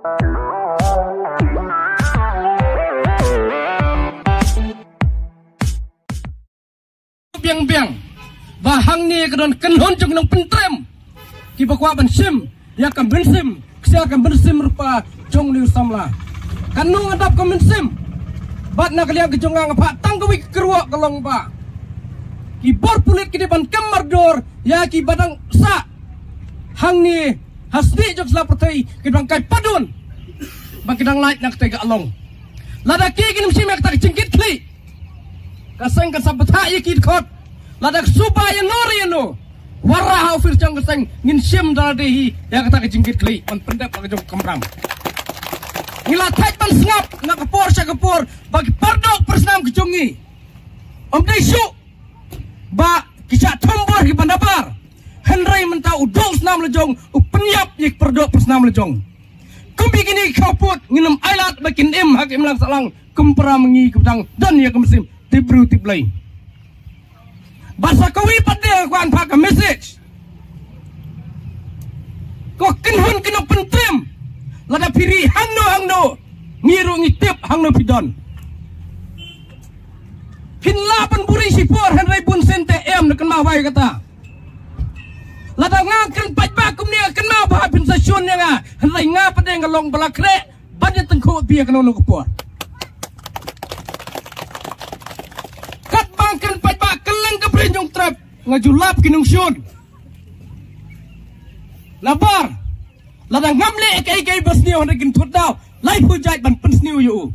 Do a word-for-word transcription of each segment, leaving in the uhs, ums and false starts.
Biang biang ba hangne ka don kynhun jong nong pyntrem kiba kwah ban shim ïa ka mynsiem, ka sia ka mynsiem rupa jong u samla. Kan nong adap ka mynsiem bad na ka liang ka jong nga nga phah tang kawei ka kyrwoh ka long ba ki bor pulit ki dei ban kam mardor ïa kiba dang sah hangne ha snieh jong sla pyrthei, ki dang kai padun ba ki dang lait na kata ka along. Lada ki kin shim ïa kata ka jingkit khlieh, ka seng kan sa bthah ïa ki dkhot. Lada ka suba ïa no re ïa no, wara ha office jong ka seng ngin shim da lade hi ïa kata ka jingkit khlieh ban pyndep ka jong kamram. Ngi la thait ban sngap na ka por sha ka por ba ki pardoh parsnam ka jong ngi. Ym dei shuh ba ki shah thombor ki ban nabar. Hynrei mynta u doh snam la jong u pynïap ïa ki pardoh parsnam la jong. Kum ïa kine ki khawpud ngin ym ailad ba kin im ha ka imlang sahlang kum para ma ngi ki ba dang don ïa ka mynsiem tip briew tip Blei. Bad sa kawei pat de nga kwah ban phah ka message. Ko kynhun ki nongpyntrem, lada phi ri hangno hangno, ngi ruh ngi tip hangno phi don. Phin lah ban buhrieh shipor hynrei bun sien te em, na kynmaw ba ïa kata. Lada nga kren paidbah kumne, kynmaw ba phin sa shun ïa nga, hynrei nga pat de nga long ba la khreh ban ïatyngkhuh ïa phi ha kano kano ka por. Katba nga kren paidbah kylleng ka Bri Hynñiewtrep, nga ju lap ki nongshun. Nabar lada ngam leh kaei kaei ba sniew, hynrei kin thut daw laiphew jait ban pynsniew ïa u.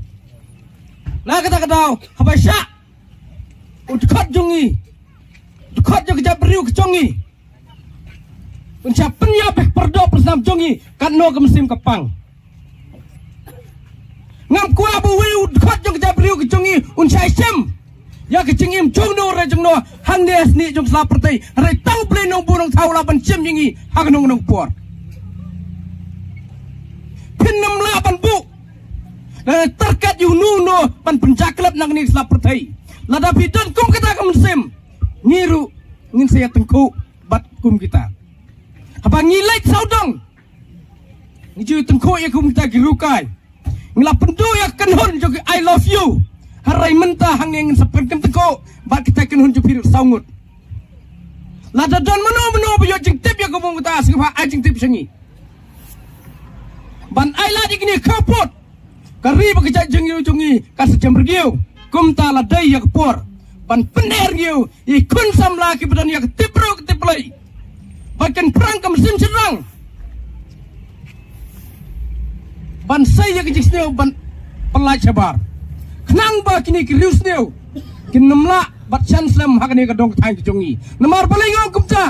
Na kata ka daw haba shah u dkhot jong ngi, dkhot jong ka jaitbynriew ka jong ngi, un shah pynïap ïa ka pardoh parsnam jong ngi, katno ka mynsiem ka pang. Ngam kwah ba uwei u dkhot jong ka jaitbynriew ka jong ngi un shah shim ïa ka jingim jong no re jong no hangne ha snieh jong sla pyrthei. Hynrei tang U Blei Nongbuh Nongthaw u lah ban shim ïa ngi ha kano kano ka por. Phin ym lah ban buh lane tyrkat ïa uno uno ban pynjaklep na kane ka sla pyrthei. Lada phi don kum kata ka mynsiem, ngi ruh ngin sa ïatyngkhuh bad kum kita. Haba ngi leit sawdong, ngi ju ïatyngkhuh ïa kum kita ki rukai. Ngi la pynduh ïa ka kynhun jong ki I love you. Hynrei mynta hangne ngin sa pyntyngkhuh bad kita ki kynhun jong phi ruh saw ngut. Lada don mano mano ba ïoh jingtip ïa ka bynta, sngewbha ai jingtip sha ngi. Ban ailad ïa kine ki khawpud, ka ri bad ka jaitbynriew jong ngi kan sa jem rngiew. Kumta la dei ïa ka por ban pynneh rngiew ïa ki khun samla kiba don ïa ka tip briew ka tip Blei, ba kin pyrshang ka mynsiem shynrang ban sei ïa ka jingsniew ban pyllait shabar, khnang ba kine ki riewsniew kin ym lah ban shah slem ha kane ka dong ka thaiñ ka jong ngi. Namar balei nga ong kumta?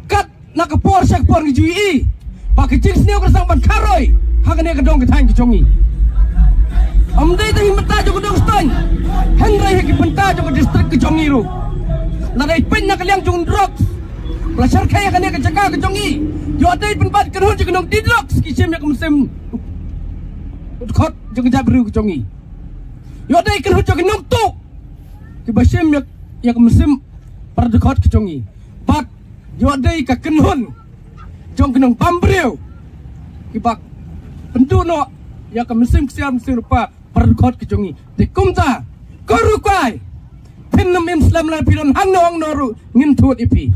Kat na ka por sha ka por ngi ju ïohi ba ka jingsniew ka sdang ban kharoi ha kane ka dong ka thaiñ ka jong ngi. Ym dei tang hi mynta jong ka dong Stan, hynrei ha ki bynta jong ka district ka jong ngi ruh. Lada peit na ka liang jong drugs, ba la shyrkhei ha kane ka jaka ka jong ngi, ïoh dei pynban kynhun jong ki nongdie drugs ki shim ïa ka mynsiem u dkhot jong ka jaitbynriew ka jong ngi. Ïoh dei kynhun jong ki nongtuh kiba shim ïa, ïa ka mynsiem para dkhot ka jong ngi. Bad ïoh dei ka kynhun jong ki nongbam briew kiba pynduh noh ïa ka mynsiem ksiar mynsiem rupa para dkhot ka jong ngi. Te kumta ko rukai, phin ym im slem lada phi don hangno hangno ruh ngin thut ïa phi.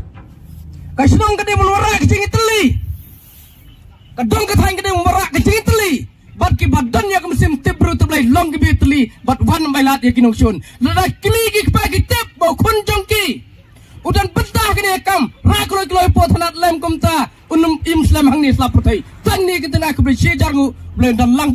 Ka shnong ka dei ban wanrah ka jingïatylli. Ka dong ka thaiñ ka dei ban wanrah ka jingïatylli. Bad kiba don ïa ka mynsiem tip briew tip Blei long kiba ïatylli bad wan ym ailad ïa ki nongshun. Lada kylli ki kpa ki tip ba u khun jong ki u don bynta ha kane ka kam, rah kloi kloi hapoh thanat lem kumta, un ym im slem hangne sla pyrthei. Tang ne ka tnat kaba shi hajar nguh, Blei un don lang